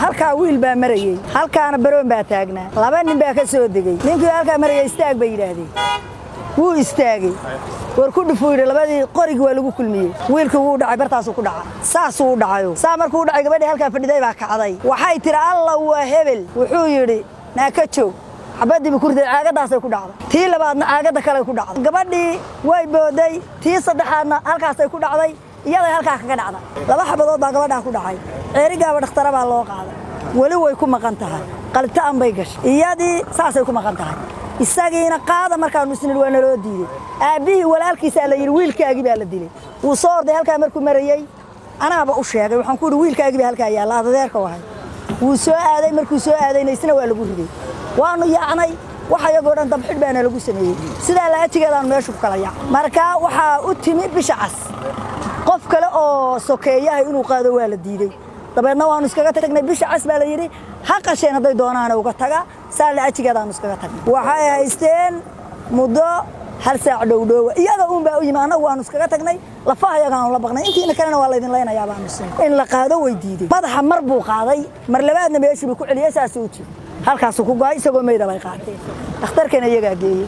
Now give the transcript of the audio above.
Halkaa wiil baa marayey, halkaana baroon baa taagnaa. Laba nin baa ka soo degey. Ninkii halkaa marayay "Istaag" bay yidhaahdeen. Wuu istaagay. "War ku dhufuu" yidhi. Labadii qorigii waa lagu kulmiyey. Wiilkii wuu dhacay, bartaasuu ku dhacay, saasuu u dhacayo. Saa markuu u dhacay, gabadhii halkaa fadhiday baa kacday. Waxay tidhi, "Alla, waa hebel." Wuxuu yidhi, "Naa ka joog." Xabaddiiba ku riday, caagadaasay ku dhacday. Tii labaadna caagadda kaley ku dhacday. Gabadhii way booday. Tii saddexaadna halkaasay ku dhacday, iyaday halkaa kaga dhacday. Laba xabadood baa gabadhaa ku dhacay. Ceerigaaba dhakhtara baa loo qaaday. Weli way ku maqan tahay, qaltaan bay gashay. Iyadii saasay ku maqan tahay. Isagiina qaada markaanu isnil waa naloo diiday. Aabbihii walaalkiisaa la yidhi, "Wiilkaagii baa la dilay." Wuu soo orday. Halkaa markuu marayey anaaba u sheegay. Waxaan ku yidhi, "Wiilkaagii baa halkaa yaalla, adadeerka wahay." Wuu soo aaday. Markuu soo aadayna isna waa lagu riday. Waanu yaacnay. Wax ayagoo dhan dabxidh baana lagu sameeyey. Sidaa laajigeedaanu meeshu ku kala yaac. Marka waxaa u timi Bisha Cas. Qof kale oo sokeeyaha inuu qaado waa la diiday. Dabeedna waanu iskaga tagnay. Bisha Cas baa la yidhi, "Ha qasheen hadday doonaana, uga taga." Saa laajigeedaanu iskaga tagnay. Waxay haysteen muddo hal saac dhowdhoowa. Iyaga uun baa u yimi. Annagu waanu iskaga tagnay. Lafaha iyagaanu la baqnay. Intiina kalena waa laydin laynayaa baanu sin. In la qaado way diiday. Madaxa mar buu qaaday, mar labaadna meeshii buu ku celiyey. Saasuu u jiro, halkaasuu ku go'ay. Isagoo meyda bay qaateen. Dhakhtarkana iyagaa geeyey.